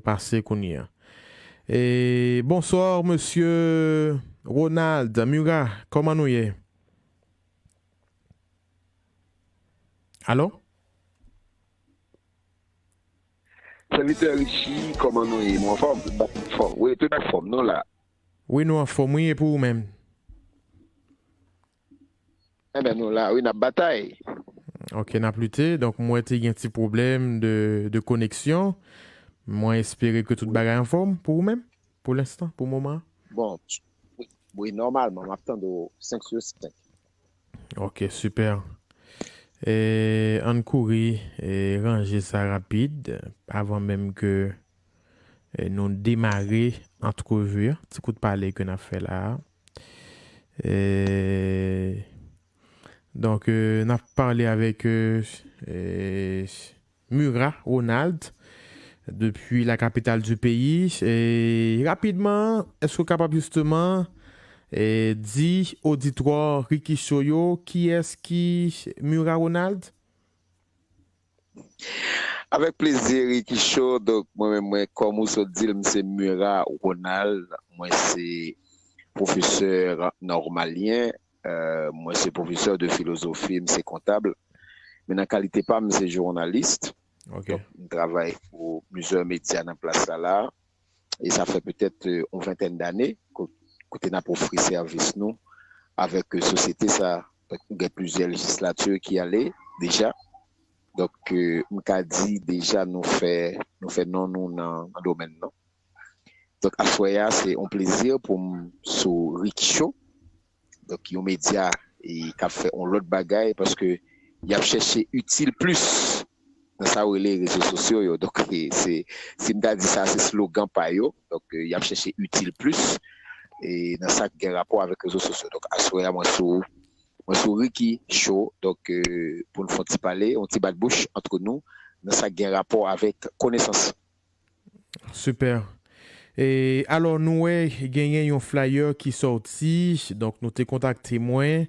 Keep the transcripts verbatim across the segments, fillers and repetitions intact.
pase kounye a. E, bonsoir, mesye Ronald Murat, kòman nou ye? Alo? Sèvitè Richie, kòman nou ye? Nou anfòm? Anfòm. Wi, tout anfòm, nou la. Wi, nou anfòm, wi, e pou ou menm? Enben, nou la, wi, n ap batay. Ok, n ap lite. Donk, mwen te gen ti pwoblèm de, de koneksyon. Mwen espere ke tout bagay anfòm pou ou menm, pou lenstan, pou moman an. Bon, wi, wi, nòmalman, m ap tande w senk sou senk. Ok, super. E, ann kouri e, ranje sa rapid, avan menm ke e, nou demare antrevi a, ti kout pale ke n ap fè la a. E, donk, e, n ap pale avèk e, e, Murat Ronald depi la capitale du pays. E, rapidman, èske w kapab jisteman e, di oditwa Ricky Show yo kiyès ki Murat Ronald? Avèk plezi, Ricky Show. Donk, mwen menm, mwen, kòm ou sot di l, m se Murat Ronald. Mwen se pwofesè nòmalyen. Euh, mwen se pwofesè de filozofi, m se kontab. Men nan kalite pa m, m se jounalis. Ok. Donk, m travay pou plizyè medya nan plas sa la. E sa fè petèt euh, yon ventèn dane ko- kote n ap ofri sèvis nou avèk euh, sosyete sa. Donk, nou gen plizyè lejislati ki ale deja. Donk, euh, m ka di deja nou fè nou fè non nou nan, nan domèn nan. Donk, aswè a, se yon plezi pou m sou Ricky Show. Donk, yon medya e, k ap fè yon lòt bagay paske y ap chèche itil plis nan sa yo rele rezo sosyo yo. Donk, e, se, si m ta di sa, se slogan pa yo. Donk, e, y ap chèche itil plis e, nan sa k gen rapò avèk rezo sosyo. Donk, aswè a, mwen sou, mwen sou Ricky Show. Donk, e, pou n fè yon ti pale, yon ti bat bouch antre nou, nan sa k gen rapò avèk konesans. Super. E, alò, nou wè genyen yon flyer ki sòti, donk nou te kontakte mwen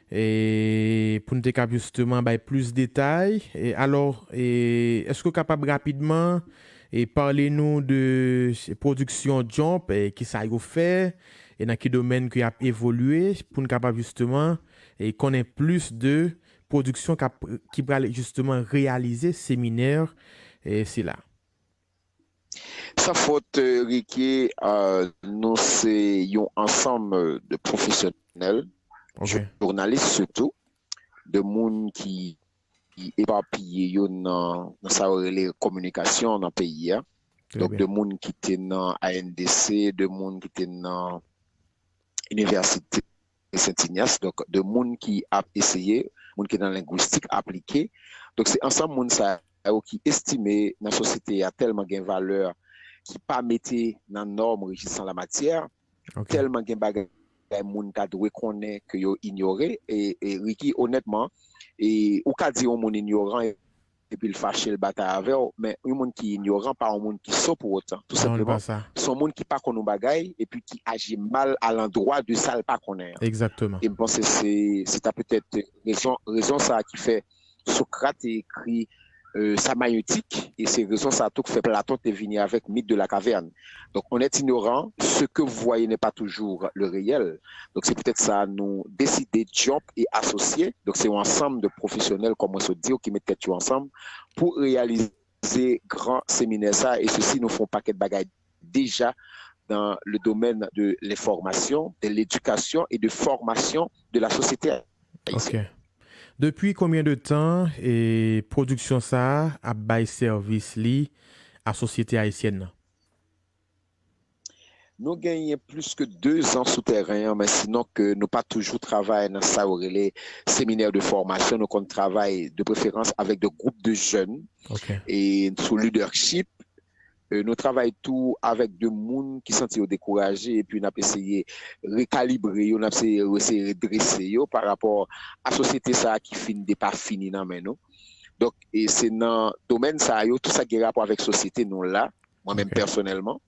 e, pou n te kab jisteman bay plis detay. E, alò, e, èske w kapab rapidman e, pale nou de pwodiksyon Jump, e, kisa yo fè, e nan ki domèn ke y ap evolye, pou n kapab jisteman e, konnen plis de pwodiksyon k ap, ki pral jisteman reyalize seminè e, sila. San fòt, Ricky, euh, nou se yon ansanm de pwofesyonèl, Ok. jounalis sitou, de moun ki, ki epapiye yo nan, nan sa yo rele kominikasyon nan peyi a. Trè Donk, byen. De moun ki te nan A N D C, de moun ki te nan Inivèsite Sent Inyas, donk, de moun ki ap eseye, moun ki nan lengwistik aplike. Donk, se ansanm moun sa yo ki estime nan sosyete a tèlman gen valè ki pa mete nan nòm rejisan lamatyè, Ok. tèlman gen bagay moun ta dwe konnen ke yo inyore. E, e Ricky, onètman, e, ou ka di yon moun inyoran epi l fache l batay avè w, men yon moun ki inyoran pa yon moun ki so pou otan. Tou Non, li pa senpleman, sa. se yon moun ki pa konn yon bagay epi ki aji mal alandwa de sa l pa konnen an. Egzakteman. E m panse se, se ta petèt rezon, rezon sa a ki fè Socrate te ekri euh, sa mayotik, e se rezon sa a tou k fè Platon te vini avèk mit de la kavèn. Donk, on est ignorant, ce que vous voyez n'est pas toujours le réel. Donk, se poutèt sa nou deside Jump e asosye. Donk, se yon ansanm de pwofesyonèl, kòm mwen sot di w, ki met tèt yo ansanm pou reyalize gran seminè sa a. E sesi, nou fè yon pakèt bagay deja dans le domaine de l'information, de l'éducation et de formation de la société haïtienne. Ok. Depi konbyen de tan e pwodiksyon sa a ap bay sèvis li a sosyete ayisyèn nan? Nou genyen plis ke de zan sou tèren an, men sinon ke nou pa toujou travay nan sa yo rele seminè de fòmasyon. Nou konn travay de preferans avèk de gwoup de jèn Ok. e sou leadership. Euh, nou travay tou avèk de moun ki santi yo dekouraje, epi n ap eseye rekalibre yo, n ap eseye, eseye redrese yo pa rapò a sosyete sa a ki fin depafini nan men nou. Donk, e se nan domèn sa a yo, tout sa ki gen rapò avèk sosyete nou la, mwen menm Ok. pèsonèlman,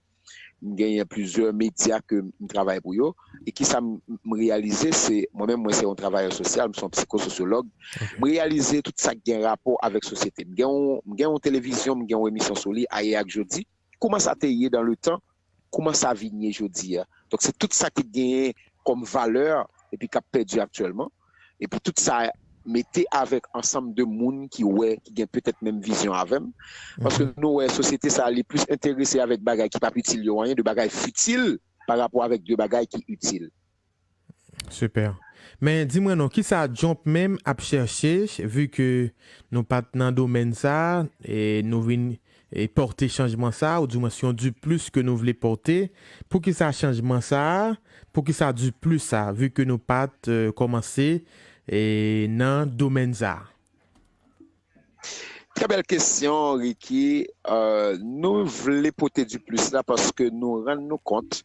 m genyen plizyè medya ke m travay pou yo, e kisa m, m reyalize, se, mwen menm, mwen se yon travayè sosyal, m se yon psikososyològ, Ok. m reyalize tout sa ki gen rapò avèk sosyete. M gen yon, m gen yon televizyon, m gen yon emisyon sou li, ayè ak jodi, kouman sa te ye dans le temps, kouman sa vin ye jodi a. Donk, se tout sa ki genyen kòm valè epi k ap pèdi aktyèlman. Epi tout sa mete avèk ansanm de moun ki wè, ki gen petèt menm vizyon avè m. Paske nou wè sosyete sa a, li plis enterese avèk bagay ki p ap itil yo anyen, de bagay fitil pa rapò avèk de bagay ki itil. Super. Men di mwen non, kisa Jump menm ap chèche, vi ke nou pa t nan domèn sa a, e nou vin e pòte chanjman sa a, oudimwen se yon diplis ke nou vle pòte. Poukisa chanjman sa a? Poukisa diplis sa a, vi ke nou pa t kòmanse e nan domèn sa a? Trè bèl kesyon, Ricky. Euh, nou vle pote diplis la paske nou rann nou kont,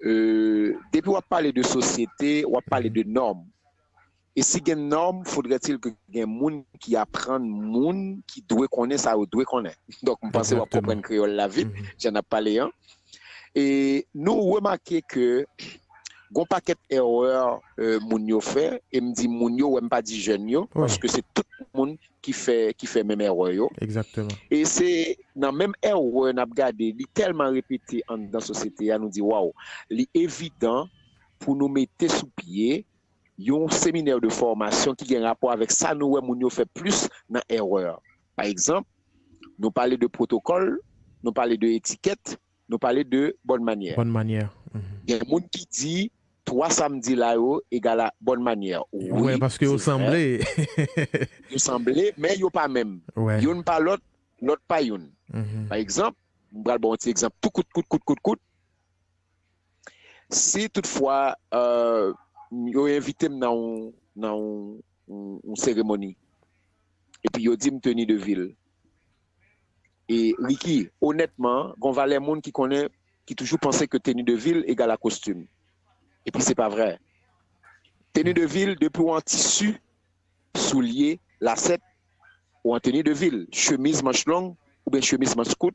euh, depi w ap pale de sosyete, w ap pale de nòm. E si gen nòm, faudrait-il que gen moun ki aprann moun ki dwe konnen sa yo dwe konnen. Donk, m panse w ap konprann kreyòl la vit, jan n ap pale an. E nou remake ke gon pakèt erè euh, moun yo fè, e m di moun yo, wè m pa di jèn yo, paske se tout moun ki fè, ki fè menm erè yo. Egzakteman. E se nan menm erè n ap gade, li tèlman repete anndan sosyete a, nou di, waw, li evidan pou nou mete sou pye yon seminè de fòmasyon ki gen rapò avèk sa nou wè moun yo fè plis nan erè. Pa egzanp, nou pale de pwotokòl, nou pale de etikèt, nou pale de bòn manyè. Bòn manyè. Gen moun ki di twa sa m di la yo egal a bòn manyè. Wi, paske yo sanble. Yo sanble, men yo pa menm. Youn pa lòt, lòt pa youn. Pa egzanp, m pral ba w yon ti egzanp tou kout, kout, kout, kout, kout. Si toutfwa euh, yo envite m nan yon, nan yon, yon, yon seremoni, epi yo di m Teni de Vil, e Ricky, onètman, gon valè moun ki konnen, ki toujou panse ke Teni de Vil egal a kostim. Epi se pa vrè. Teni de Vil, depi w an tisi, soulye, lasèt, ou an teni de vil, chemiz manch long oubyen chemiz manch kout,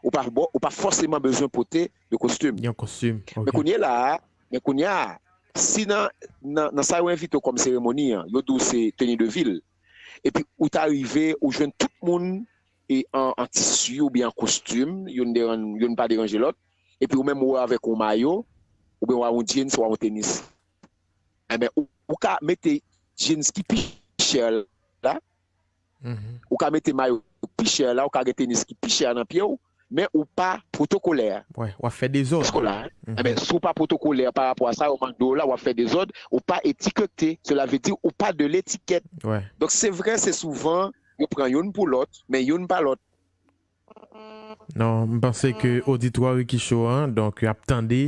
ou pa, ou pa fòseman bezwen pote de kostim. Yon kostim. Men kounye la a, men kounye a, si nan, nan, nan sa yo envite w kòm seremoni an, yo di w se teni de vil, epi ou ta rive, ou jwenn tout moun e an, an tisi oubyen an kostim, youn, deran, youn pa deranje lòt, epi ou menm ou avèk yon mayo, oubyen w a yon jeans, w a yon tenis. Enben, ou, ou ka mete jeans ki pi chè la, ou ka mete mayo pi chè la, ou ka gen tenis ki pi chè nan pye w, men ou pa pwotokolè. Wè, w ap fè dezòd. Èske w la? Enben, si w pa pwotokolè pa rapò a sa, yo mande w la, w ap fè dezòd, ou pa etikete. Sela vle di ou pa de letikèt. Wè. Donk, se vre, se souvan, yo pran youn pou lòt, men youn pa lòt. Non, m panse ke oditwa Ricky Show an, donk, y ap tande,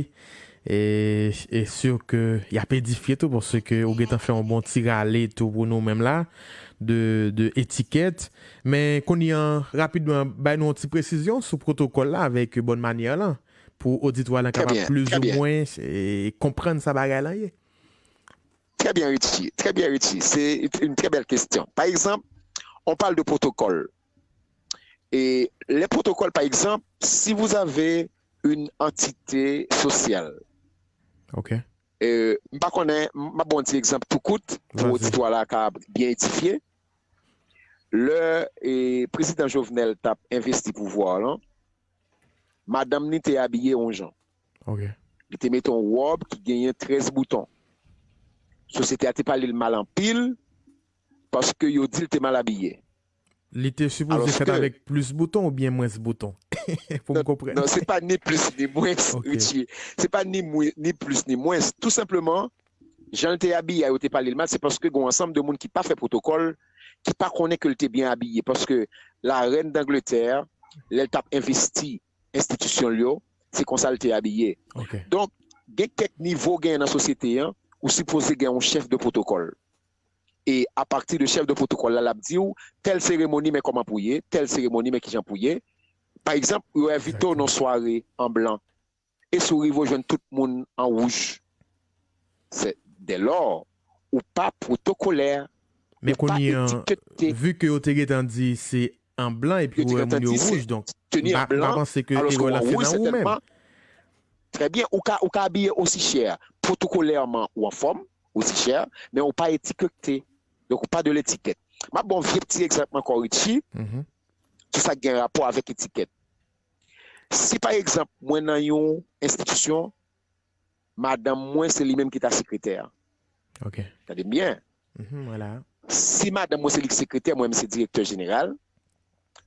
e, e si ke y ap edifye tou, paske ou gentan fè yon bon ti rale tou pou nou menm la, de, de etikèt. Men kounye an, rapidman, bay nou yon ti presizyon sou pwotokòl la avèk bòn manyè lan, pou oditwa lan kapab plizoumwen e, konprann sa bagay lan ye. Très bien, Richie. Très bien, Richie. C'est une très belle question. Par exemple, on parle de protocole. Et les protocoles, par exemple, si vous avez une entité sociale, OK. euh, m pa konnen, m ap ba w yon ti egzanp tou kout pou oditwa la ka byen edifye. Lè e, prezidan Jovenel t ap envesti pouvwa lan, madanm ni te abiye yon jan. OK. Li te mete yon wòb ki genyen trèz bouton. Sosyete a te pale l mal anpil paske yo di l te mal abiye. Li te sipoze fèt avèk plis bouton oubyen mwens bouton? Pou m konprann. Non, se pa ni plis ni mwens, Richie. Se pa ni, ni plis ni mwens. Tou senpleman, jan l te abiye a, yo te pale l mal, se paske gen yon ansanm de moun ki pa fè pwotokòl, ki pa konnen ke l te byen abiye. Paske la rèn d'Angleterre, lè l t ap envesti enstitisyon l yo, se konsa l te abiye. Donk, gen kèk nivo w genyen nan sosyete an, ou sipoze gen yon chèf de pwotokòl. E apati de chèf de pwotokòl la, l ap di w, tèl seremoni, men kòman pou ye, tèl seremoni, men kijan pou ye. Pa egzanp, yo envite w nan sware an blan. E si w rive w jwenn tout moun an wouj? Dèlò, ou pa pwotokolè. Men kounye an, vi ke yo te gentan di se an blan epi ou wè moun yo wouj, donk m pa panse ke erè la se nan ou menm. Trè byen, ou ka, ou ka abiye osi chè, pwotokolèman ou anfòm, osi chè, men ou pa etikete. Donk ou pa de letikèt. M ap ba w vye ti egzanp ankò, Richie, sou sa k gen rapò avèk etikèt. Si pa egzanp, mwen nan yon enstitisyon, madanm mwen se li menm ki ta sekretè. Ok. Tande m byen. Mhm, voilà. Si madanm mwen se li ki sekretè, mwen menm se direktè jeneral,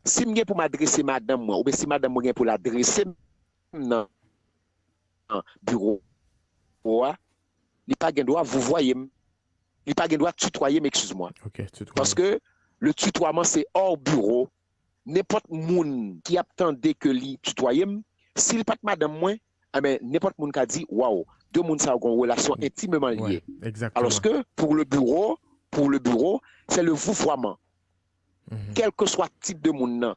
si m gen pou m adrese madanm mwen, oubyen si madanm mwen gen pou l adrese m nan nan biwo a, li pa gen dwa vouvoye m. Li pa gen dwa titwaye m, excuse-moi. Ok, titwaye. Paske le tutoiement, c'est hors bureau. Nenpòt moun ki ap tande ke li titwaye m, si l pa t madanm mwen, enben, nenpòt moun ka di, waw, de moun sa yo gen yon relasyon entimman lye. Ouais, exactement. Alors que pour le bureau, pour le bureau, c'est le vouvoiement. Mhm. Kèlkeswa tit de moun nan,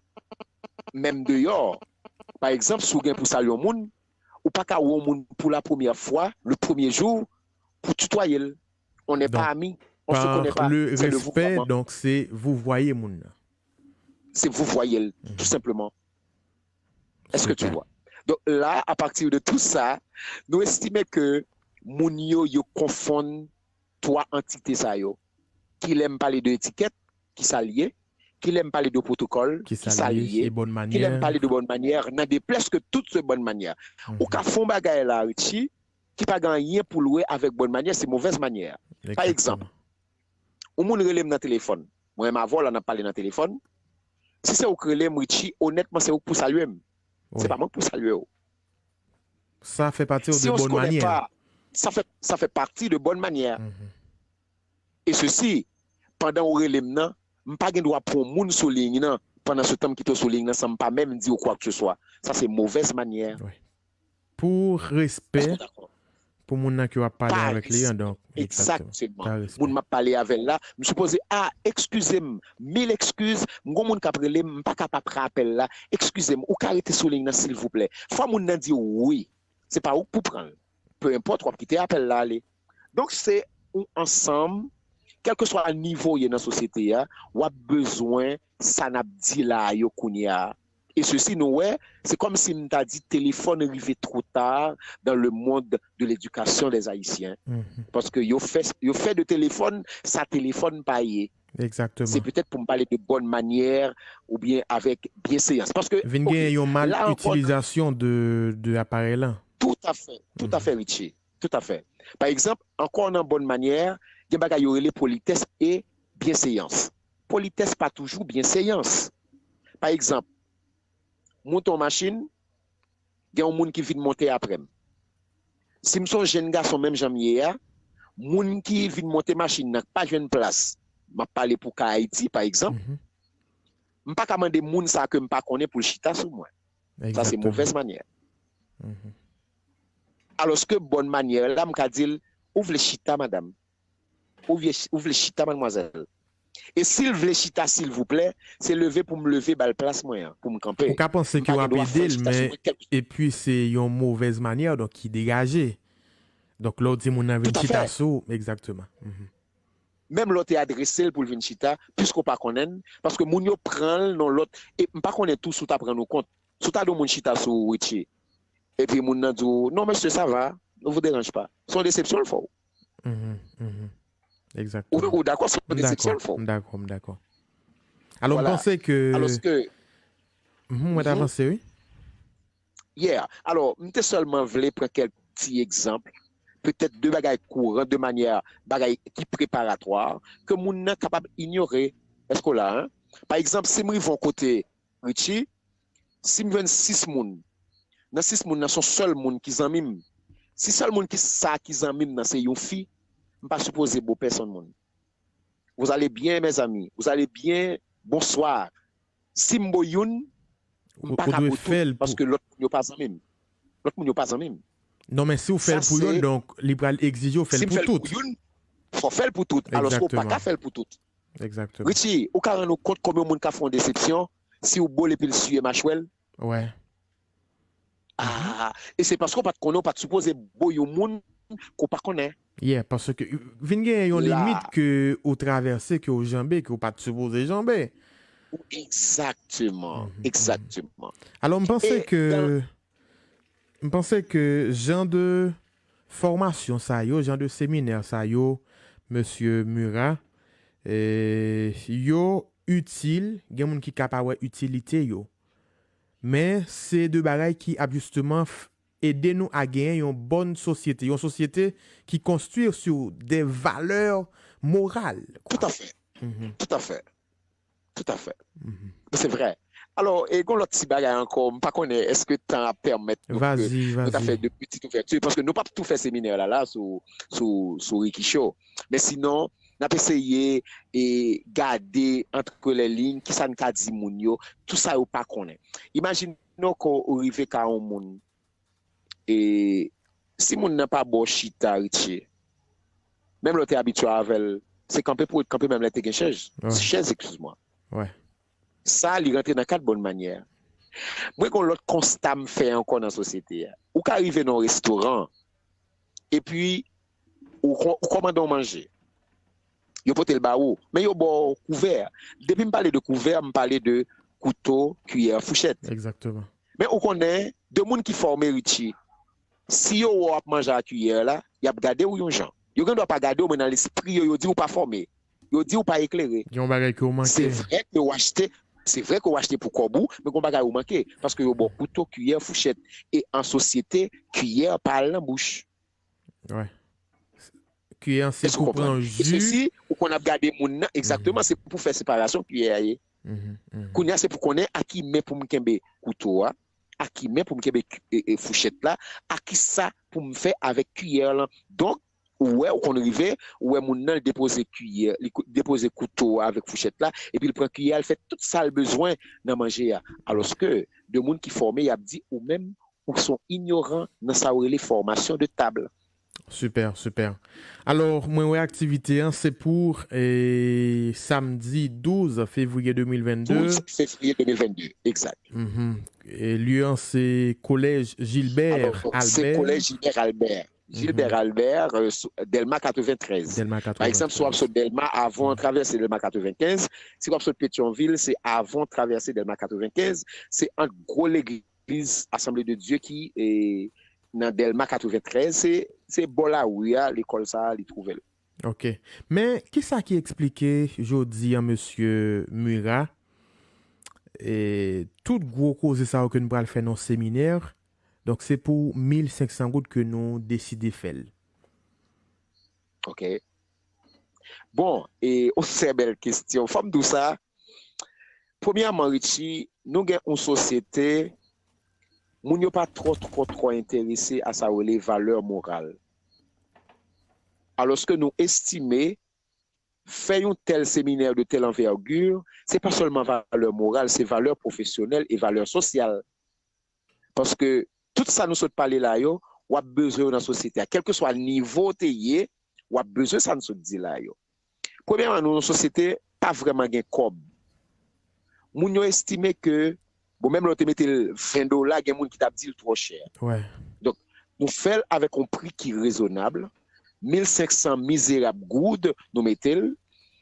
menm deyò. Pa egzanp, si w gen pou salye yon moun, ou pa ka wè yon moun pour la première fois, le premier jour, pou titwaye l. On n'est Donc, pas amis, on se connaît Par pas. le C'est le respect, vouvoiement. Donc c'est vouvoyer moun nan. C'est vouvoyer l, tout simplement. Est-ce que tu Super. vois? Donc là, à partir de tout ça, nou estime ke moun yo, yo konfonn twa antite sa yo. Kilè m pale de etikèt, ki sa l ye? Kilè m pale de protokòl, Ki ki sa sa l l ye? Ye? Se bonn Kilè m manyè. Pale de bonne manière, nan de plus que tout se bonne manière. Ou ka fè yon bagay la, Richie, ki pa gen anyen pou l wè avèk bonne manière, se mauvaise manière. Pa egzanp, yon moun rele m nan telefòn. Mwen menm avè w la, n ap pale nan telefòn. Si se ou k rele m, Richie, onètman, se ou k pou salye m. Se Wi. Pa mwen k pou salye w. Sa fè pati Si de on se bonn connaît manyè. Pas, ça fait, ça fait partie de bonne manière. Mhm. E sesi, pandan ou rele m nan, m pa gen dwa pran yon moun sou liy nan, pandan se tan m kite w sou liy nan san m pa menm di w kwa ke se swa. Sa se mauvaise manière. Wi. Pou respè, Èske w dakò? Pou moun nan ke w ap pale Pa avèk li an, respè. Donk, Exactement. Pa respè. Moun m ap pale avè l la, m sipoze, ah, excusez-moi, mille excuses, m gon moun k ap rele m, m pa ka pa pran apèl la, excusez-moi, ou ka rete sou liy nan silvouplè. Fò moun nan di w wi, se pa ou k pou pran l. Peu importe, w ap kite apèl la ale. Donk, se yon ansanm, kèlkeswa nivo w ye nan sosyete a, w ap bezwen sa n ap di la a yo kounye a. E sesi, nou wè, se kòmsi m ta di telefòn rive twò ta dans le monde de l'éducation des Haïtiens. Mhm. Paske yo fè, yo fè de telefòn sa telefòn pa ye. Egzakteman. Se petèt pou m pale de bonne manière oubyen avèk byenseans. Paske, Vin ok, gen yon mal la ankò, itilizasyon de, de aparèy lan. Tout à fait, tout à fait, Richie. Tout à fait. Pa egzanp, ankò nan bonne manière, gen bagay yo rele politès e byenseans. Politès pa toujou byenseans. Pa egzanp, monte yon machin, gen yon moun ki vin monte apre m. Si m se yon jenn gason menm jan m ye a, moun ki vin monte machin nan k pa jwenn plas, m ap pale pou ka Ayiti, pa egzanp, Mhm. m pa ka mande moun sa ke m pa konnen pou l chita sou mwen. Sa se Egzakteman. Mauvaise manière. Mhm. Alòske bonne manière la, m ka di l, ou vle chita, madanm? Ou vle, ou vle chita, madmwazèl? E si l vle chita, silvouplè, se leve pou m leve ba l plas mwen an, pou m kanpe. Ou ka panse M ke pa w gen ap dwa fè ede l l, chita sou men mwen kèk epi se yon mauvaise manière, donk ki degaje. Donk lè w di moun nan vin Tout à chita fait. sou, egzakteman. Mhm. Menm lè w te adrese l pou l vin chita, piske w pa konnen l, paske moun yo pran l nan lòt, e m pa konnen tou si w t ap rann ou kont. Si w ta di yon moun chita sou ou, Richie, epi moun nan di w, non, mesye, sa va, ne vous dérange pas. Se yon desepsyon l fè w. Mhm, mhm. Ou, Egzakteman. ou dakò, se yon M desepsyon dakò, l fè w. m dakò, m dakò. Alò, m Voilà. panse ke Alòske, Mhm, mwen ta Mhm. panse, wi. Yeah. Alò, m te sèlman vle pran kèk ti egzanp, petèt de bagay kouran, de manyè, bagay ki preparatwa, ke moun nan kapab inyore. Èske w la, en? Pa egzanp, si m rive yon kote, Richie, si m jwenn sis moun, nan sis moun nan, se yon sèl moun ki zanmi m. Si sèl moun ki sa ki zanmi m nan se yon fi, m pa sipoze bo pèsonn moun. Vous allez bien, mes amis? Vous allez bien? Bonsoir. Si m bo youn, m Ou, pa ou ka dwe bo fè l tout, pou paske lòt moun yo pa zanmi m. Lòt moun yo pa zanmi m. Non, men si w fè Sa l pou yo, se, donk, li pral egzije w fè si l m fè pou l pou tout. Youn, fò fè l pou tout. Alòske w pa ka Egzakteman. Fè l pou tout. Egzakteman. Richie, ou ka rann ou kont konbyen moun ka fè yon desepsyon si w bo l epi l siye machwè l? Wè. Ah, e se paske w pa t konnen, w pa t sipoze bo yon moun ke w pa konnen. Yeah, paske vin gen yon La. Limit ke ou travèse, ke ou janbe, ke ou pa t sipoze janbe. Egzakteman, Mhm, egzakteman. Alò, m panse E ke, dan- m panse ke jan de fòmasyon sa yo, jan de seminè sa yo, mesye Murat, eh, yo itil, gen moun ki ka pa wè itilite yo. Men se de bagay ki ap jisteman f- ede nou a genyen yon bòn sosyete, yon sosyete ki konstwi sou de valè moral. Toutafè. Toutafè. Toutafè. Se vrè. Alò, e gon lòt ti bagay ankò, m pa konnen èske tan ap pèmèt nou ke nou ta fè de pitit ouvèti, paske nou p ap tou fè seminè la la sou, sou, sou Ricky Show. Men sinon, n ap eseye e gade antre lè liy, kisa n ka di moun yo, tout sa yo pa konnen. Imajine w ke ou rive ka yon moun, e si moun nan pa ba w chita, Richie, menm lè w te abitye avè l, se kanpe pou w kanpe, menm lè te gen chèz, chèz, eskiz mwen. Sa, li rantre nan kad bòn manyè. Mwen, gon lòt konsta m fè ankò nan sosyete a. Ou ka rive nan yon restoran, epi ou, ou kòmande yon manje. Yo pote l ba ou, men yo ba w kouvè. Depi m pale de kouvè, m pale de kouto, kiyè, fouchèt. Men ou konnen, de moun ki fòme, Richie, si yo wè w ap manje a kiyè la, y ap gade w yon jan. Yo gen dwa pa gade w, men nan lespri yo, yo di w pa fòme. Yo di w pa eklere. Gen yon bagay ke w manke. Se vre ke w achte, se vre ke w achte pou kòb ou, men gen yon bagay ou manke. Paske yo ba w kouto, kiyè, fouchèt. E an sosyete, kiyè pa al nan bouch. Kiyè an se pou pran ji. Ou konn ap gade moun nan, egzakteman, se pou fè separasyon kiyè a ye. Kounye a, se pou konnen a ki men pou m kenbe kouto a, a ki men pou m kenbe fouchèt la, a ki sa pou m fè avèk kiyè lan. Donk, ou wè, ou konn rive, ou wè moun nan, li depoze kiyè, li depoze kouto a avèk fouchèt la, epi l pran kiyè a, l fè tout sa l bezwen nan manje a. Alòske, de moun ki fòme, y ap di, ou menm, ou se yon inyoran nan sa yo rele fòmasyon de tab. Super, super. Alò, mwen wè aktivite an, se pou e, samdi douz fevriye de mil vennde. Douz fevriye de mil vennde, egzak. Mhm. E lye an se Kolèj Gilbert Albert. Se Kolèj Gilbert Albert. Gilbert Albert, euh, Dèlma katreventrèz. Dèlma katreventrèz. Pa egzanp, si w ap sot Dèlma, avan w travèse Dèlma katrevenkenz. Si w ap sot Petyonvil, se avan w travèse Dèlma katrevenkenz. Se ant gwo legliz Asanble de Dye ki e, nan Dèlma katreventrèz. Se, se bò lari a, lekòl sa a, li twouve l. Ok. Men, kisa ki eksplike jodi an, mesye Murat, e, tout gwo koze sa yo ke nou pral fè nan seminè, donk se pou mil senk san goud ke nou deside fè l. Ok. Bon, e, o se bèl kesyon. Fò m di w sa, premyèman, Richie, nou gen yon sosyete, moun yo pa twò, twò, twò enterese a sa yo rele valè moral. Alòske nou estime fè yon tèl seminè de tèl anvègi, se pa sèlman valè moral, se valè pwofesyonèl e valè sosyal. Paske tout sa nou sot pale la yo, w ap bezwen yo nan sosyete a. Kèlkeswa nivo w te ye, w ap bezwen sa n sot di la yo. Premyèman, nou yon sosyete pa vrèman gen kòb. Moun yo estime ke, bon, menm lè w te mete l ven dola, gen moun ki t ap di l twò chè. Donk, nou fè l avèk yon pri ki rezonab, mil senk san mizerab goud, nou mete l.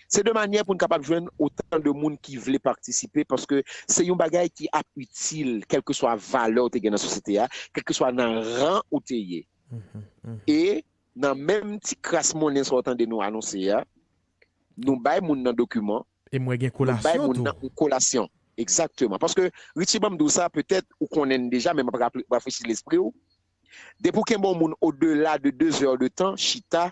Se de manyè pou n kapab jwenn otan de moun ki vle patisipe, paske se yon bagay ki ap itil, kèlkeswa valè w te gen nan sosyete a, kèlkeswa nan ran ou te ye. E nan menm ti kras monnen sa w tande nou anonse a, nou bay moun nan dokiman. E mwen gen kolasyon tou. Nou bay moun nan yon kolasyon. Egzakteman. Paske, Richie, ban m di w sa, petèt ou konnen n deja, men m ap rafrechi lespri w. Depi w kenbe yon moun odela de de zè de tan, chita,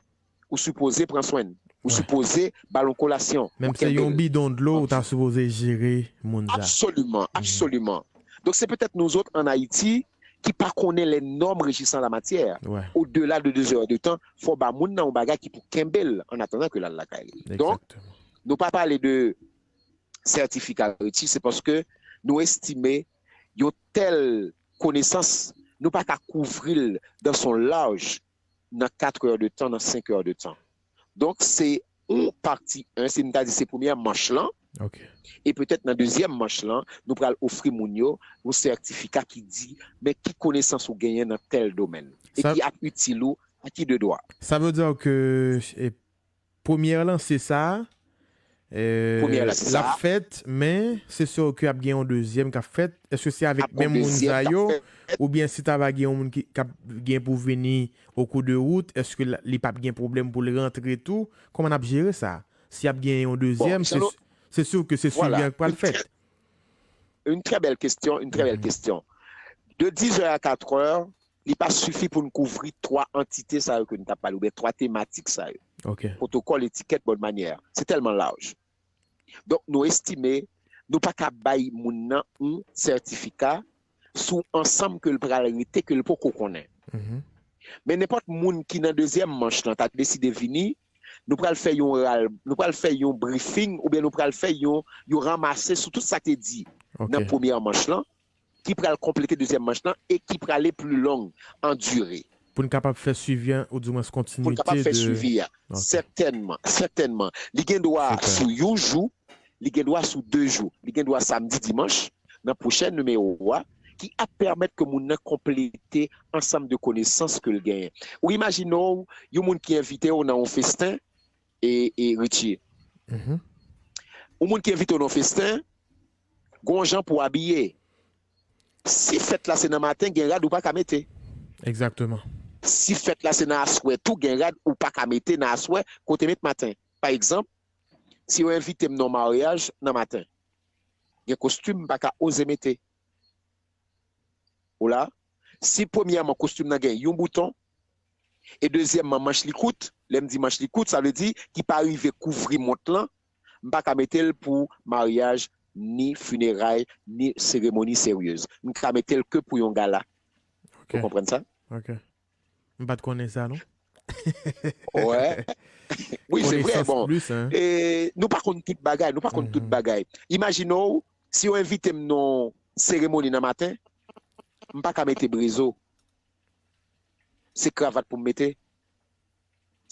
ou sipoze pran swen l. Ou sipoze ba l yon kolasyon. Menm se yon bidon dlo, ou ta sipoze jere moun sa. Absoliman, absoliman. Donk, se petèt nou zòt ann Ayiti ki pa konnen lè nòm rejisan la matyè. Odela de de zè de tan, fò w ba moun nan yon bagay ki pou kenbe l annatandan ke l al lakay li. Donk, nou pa pale de sètifika Richie, se paske nou estime yon tèl konesans, nou pa ka kouvri l dans son large nan kat è de tan, nan senk è de tan. Donk, se yon pati en, si n ta di se premyè manch lan, e petèt nan dezyèm manch lan, nou pral ofri moun yo yon sètifika ki di, men ki konesans ou genyen nan tèl domèn, e ki ap itil ou a ki de dwa. Sa vle di ke e, premyè lanse sa a, e, l ap fèt, men se sè ke ap gen yon dezyèm k ap fèt. Èske se avèk menm moun sa yo, oubyen si ta va gen yon moun ki k ap gen pou vini o kou de wout, èske li p ap gen pwoblèm pou l rantre tou? Kòman n ap jere sa? Si ap gen yon dezyèm, se si ke se swivi an k pral fèt. une très belle question, une très belle question. De dix heures à quatre heures, li pa sifi pou n kouvri twa antite sa yo ke n t ap pale, oubyen twa tematik sa yo. Pwotokòl, etikèt, bòn manyè. Se tèlman laj. Donk, nou estime nou pa ka bay moun nan yon sètifika sou ansanm ke l pral rete, ke l poko konnen. Men nenpòt moun ki nan dezyèm manch lan ta deside vini, nou pral fè yon ral, nou pral fè yon briefing, oubyen nou pral fè yon, yon ranmase sou tout sa te di nan premyè manch lan, ki pral konplete dezyèm manch lan e ki prale pli long an dire. Pou n kapab fè swivi an, oudimwens kontinite de... Pou n kapab fè swivi a. Sètènman, sètènman. Li gen dwa sou yon jou, li gen dwa sou de jou, li gen dwa samdi, dimanch, nan pwochèn nimewo a, ki ap pèmèt ke moun nan konplete ansanm de konesans ke l genyen. Ou imajine w, yon moun ki envite w nan yon festen, e, e Richie. Yon moun ki envite w nan yon festen, gon jan pou w abiye. Si fèt la se nan maten, gen rad ou pa ka mete. Egzakteman. Si fèt la se nan aswè tou, gen rad ou pa ka mete nan aswè, kote met maten. Pa egzanp, si yo envite m nan yon maryaj nan maten, gen kostim m pa ka oze mete. Ou la? Si premyèman kostim nan gen yon bouton, e dezyèmman manch li kout, lè m di manch li kout, sa vle di ki pa rive kouvri mont lan, m pa ka mete l pou maryaj, ni fineray, ni seremoni seryez. M ka mete l ke pou yon gala. Ou konprann sa? Ok. M pa t konnen sa, non. Wè. Wi, se vre, bon. E, nou pa konn tout bagay, nou pa konn tout bagay. Imajine w, si yo envite m nan seremoni nan maten, m pa ka mete brezo. Se kravat pou m mete.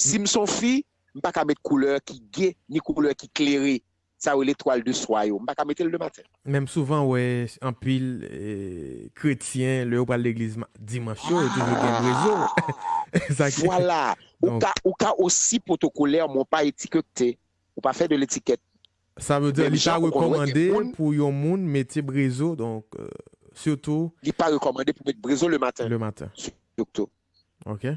Si m se yon fi, m pa ka met koulè ki ge, ni koulè ki klere. Sa yo rele twal de swa yo. M pa ka mete l lematen. Men m souvan wè anpil, eh, kretyen, lè yo pral legliz ma-, dimanch yo, yo toujou gen brezo. Sa ki... Vwala. Ou ka, ou ka osi pwotokolè, men w pa etikete. Ou pa fè de letikèt. Sa vle di, li pa rekòmande pou yon moun mete brezo, donk, euh, sitou... Li pa rekòmande pou met brezo lematen. Lematen. Sitou. Ok.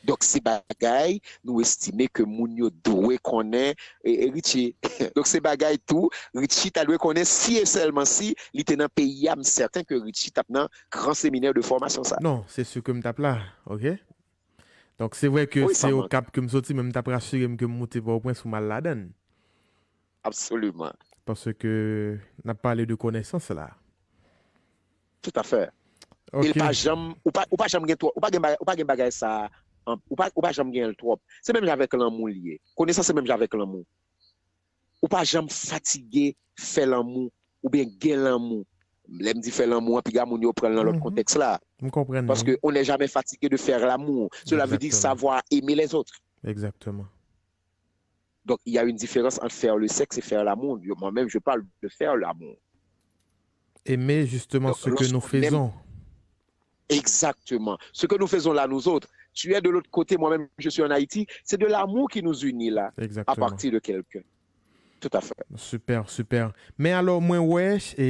Donk, se bagay nou estime ke moun yo dwe konnen, e, e Richie. Donk, se bagay tou, Richie ta dwe konnen si e sèlman si li te nan peyi a, m sèten ke Richie t ap nan gran seminè de fòmasyon sa. Non, se si ke m t ap la, ok? Donk, se vre ke se Okap ke m soti, men m t ap rasire m ke m moute Pòtoprens pou m al ladan l. Absoliman. Paske n ap pale de konesans la. Toutafè. E l pa janm, ou pa, ou pa janm gen twòp, ou pa gen bagay, ou pa gen bagay sa, an, ou pa, ou pa janm gen l twòp. Se menm jan avèk lanmou li ye. Konesans se menm jan avèk lanmou. Ou pa janm fatige fè lanmou oubyen gen lanmou. Lè m di fè lanmou an, piga moun yo pran l nan lòt kontèks la. M konprann. Paske on n'est jamais fatigué de faire l'amour. Cela veut dire savoir aimer les autres. Exactement. Donc, il y a une différence entre faire le sexe et faire l'amour. Moi-même, je parle de faire l'amour. Aimer justement ce que nous faisons. Exactement. Ce que nous faisons là, nous autres. Tu es de l'autre côté, moi-même, je suis en Haïti. C'est de l'amour qui nous unit là, à partir de quelqu'un. Tout à fait. Super, super. Men alò, mwen wè, e,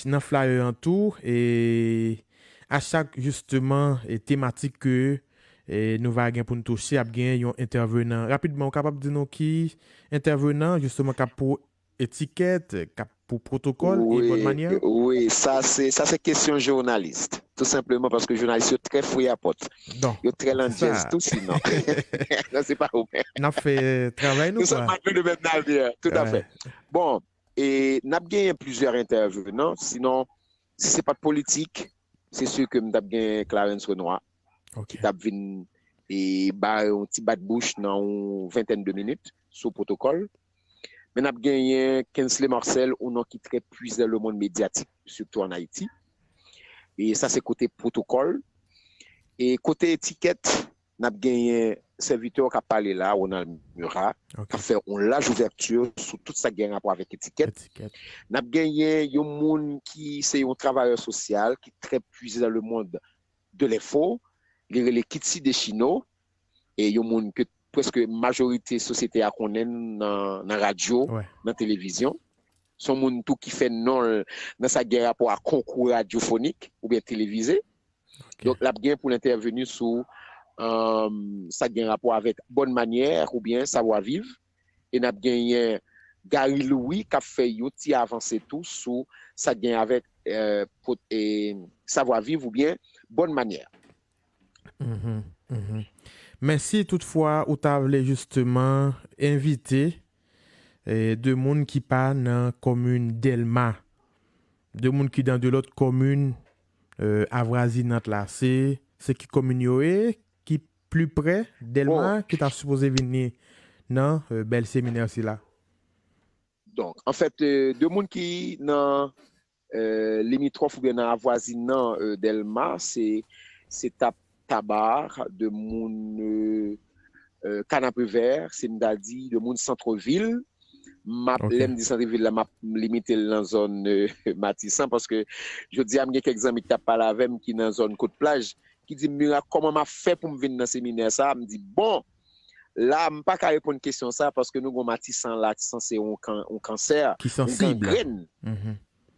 nan flyer an tou, e, a chak, justement, e, tematik ke, e, nou va gen pou n touche, ap gen yon entèvenan. Rapidman, ou kapab di nou ki entèvenan, justement, k ap pou etikèt, k ap pou pwotokòl e bòn manyè? Wi, sa se, sa se kesyon jounalis. Tou senpleman paske jounalis yo trè friyapòt. Yo trè landjèz tou, sinon. Non, se pa ou menm. N ap fè travay nou, kwa. Nou sot nan menm navè, toutafè. Bon, e n ap genyen plizyè entèvenan, sinon, si se pa t politik, se si ke m t ap gen Clarens Renois, ki t ap vin e bay yon ti bat bouch nan yon ventèn de minit sou pwotokòl. Men n ap genyen Kensley Marcel, yon non ki trè pwize dan le mond medyatik, sitou ann Ayiti. E sa se kote pwotokòl. E kote etikèt, n ap genyen sèvitè w k ap pale la, Ronald Murat, k ap fè yon laj ouvèti sou tout sa k gen rapò avèk etikèt. N ap genyen yon moun ki se yon travayè sosyal, ki trè pwize dan le mond de lenfo, li rele Kitsi Dechino, e yon moun ke prèske majorite sosyete a konnen nan, nan radyo, nan televizyon. Se yon moun tou ki fè non l nan sa k gen rapò a konkou radyofonik oubyen televize. Donk, l ap gen pou l entèveni sou, um, sa k gen rapò avèk bòn manyè oubyen savwa viv. E n ap genyen, Gary Louis k ap fè yon ti avanse tou sou sa k gen avèk, eh, savwa viv oubyen bòn manyè. Mhm, mhm. Men si toutfwa ou ta vle jisteman envite eh, de moun ki pa nan komin Dèlma, de moun ki nan de lòt komin eh, avwazinant la, se se ki komin yo ye ki pli prè Dèlma ki ta sipoze vini nan eh, bèl seminè sila? Donk, anfèt, eh, de moun ki nan eh, limitwòf oubyen nan avwazinan eh, Dèlma, se se Tap Tabar, de moun eh, eh, Kanapevè, se m ta di de moun santvil. M ap, lè m di santvil la, m ap limite l nan zòn eh, Matisan, paske jodi a m gen kèk zanmi ki t ap pale avè m ki nan zòn Kot Plaj, ki di m, Mira, kòman m ap fè pou m vin nan seminè sa a? M di, bon, la, m pa ka reponn kesyon sa a, paske nou gen yon Matisan la ki sanse yon kan, yon kansè, yon gangrenn.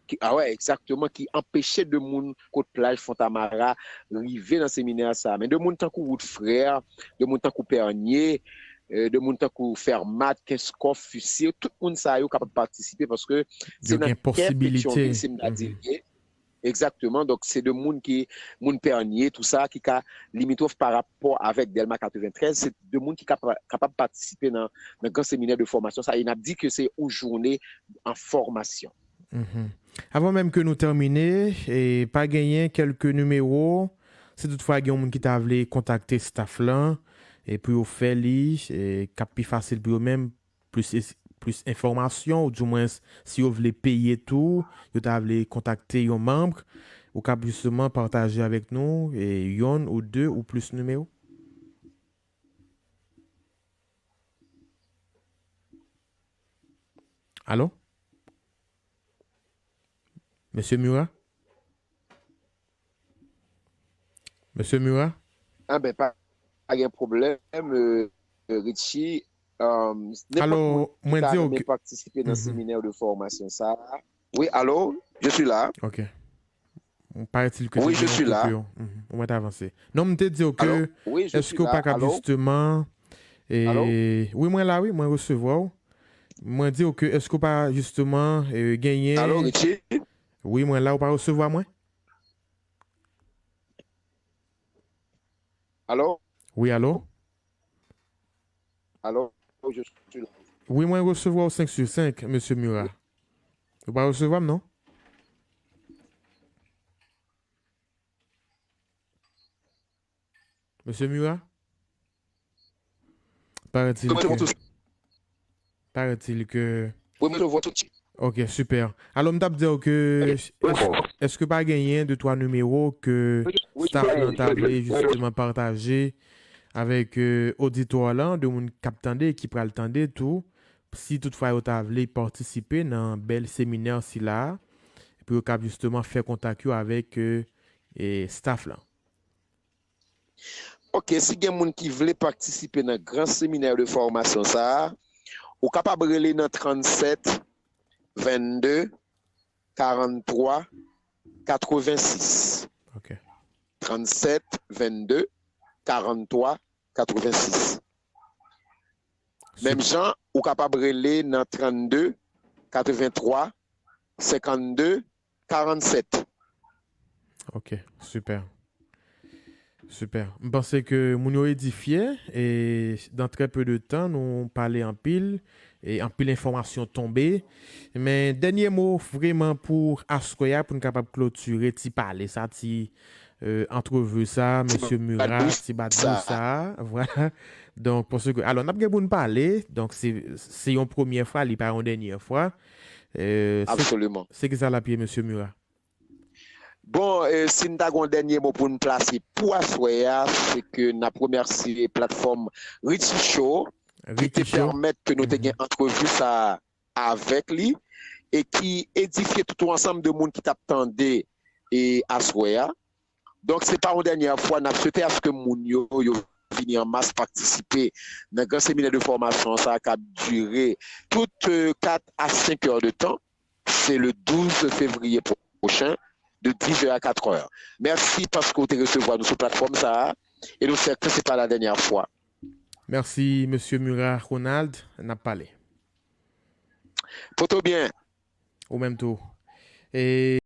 Ki, a wè, egzakteman, ki anpeche de moun Kot Plaj, Fontamara rive nan seminè sa a. Men de moun tankou Wood Frère, de moun tankou Pernye, eh, de moun tankou Fermat, Kenskòf, Fusil, tout moun sa yo kapab patisipe paske se nan kè Petyonvil, se m ta di l ye. Egzakteman. Donk, se de moun ki, moun Pernye, tou sa, ki ka limitwòf pa rapò avèk Dèlma katreventrèz, se de moun ki ka pa- kapab patisipe nan, nan gran seminè de fòmasyon sa. E n ap di ke se yon jounen an fòmasyon. Mhm. Avan menm ke nou tèmine, e pa genyen kèlke nimewo, si toutfwa gen yon moun ki ta vle kontakte staff lan, e pou yo fè li, e k ap pi fasil pou yo menm, plis, plis enfòmasyon, ou dimwens, si yo vle peye tou, yo ta vle kontakte yon manm, ou kab jisteman pataje avèk nou, e yonn ou de ou plis nimewo. Alo? Mesye Murat? Mesye Murat? Anben, pa, pa gen pwoblèm, euh, Richie. Euh, nenpòt moun ki ta renmen patisipe nan seminè de fòmasyon sa a. Wi, alo, je suis là. Ok. Paraît-il que... Wi, je suis là. Ou mèt avanse. Non, m te di w ke, èske w pa kab jisteman... Wi, mwen la, wi, mwen resevwa w. Mwen di w ke, èske w pa jisteman genyen... Alo, Richie? Wi, mwen la, ou pa resevwa mwen? Alo? Wi, alo? Alo, je suis là. Wi, mwen resevwa w senk sou senk, Mesye Murat. Ou pa resevwa m, non? Mesye Murat? Paraît-il que... Paraît-il que... Wi, mwen resevwa w tout suit. Ok, super. Alò, m t ap di w ke, èske pa genyen de twa nimewo ke staff lan ta vle jisteman pataje avèk, euh, oditwa lan, de moun k ap tande, ki pral tande tou, si toutfwa yo ta vle patisipe nan bèl seminè sila a, pou yo kab jisteman fè kontak yo avèk, euh, e, staff lan. Ok, si gen moun ki vle patisipe nan gran seminè de fòmasyon sa a, ou kapab rele nan trannsèt vennde karanntwa katrevensis. Ok. Trannsèt vennde karanntwa katrevensis. Menm jan, ou kapab rele nan trannde katreventwa senkannde karannsèt. Ok, super. Super. M panse ke moun yo edifye e dans très peu de temps, nou pale anpil e anpil enfòmasyon tonbe. Men dènye mo vreman pou aswè a, pou n kapab klotire ti pale sa, ti, euh, antrevi sa, Mesye Murat, ti bat bouch sa, vwala. Donk, paske, alò, n ap gen pou n pale, donk se, se yon premyè fwa, li pa yon dènyè fwa. Euh, se, se ki sa l ap ye, Mesye Murat? Bon, e, si n ta gen yon dènye mo pou n plase pou aswè a, se ke n ap remèsye platfòm Richie Show ki te pèmèt ke nou te gen antrevi sa a avèk li e ki edifye tout yon ansanm de moun ki t ap tande e aswè a. Donk, se pa yon dènyè fwa, n ap swete aske moun yo, yo vini an mas patisipe nan gran seminè de fòmasyon sa a k ap dire tout, euh, kat a senk è de tan. Se le douz fevriye pwochen, de diz è a kat è. Mèsi paske w te resevwa nou sou platfòm sa a, e nou sèten se pa la dènyè fwa. Mèsi, Mesye Murat Ronald, n ap pale. Poto byen. Ou menm tou. E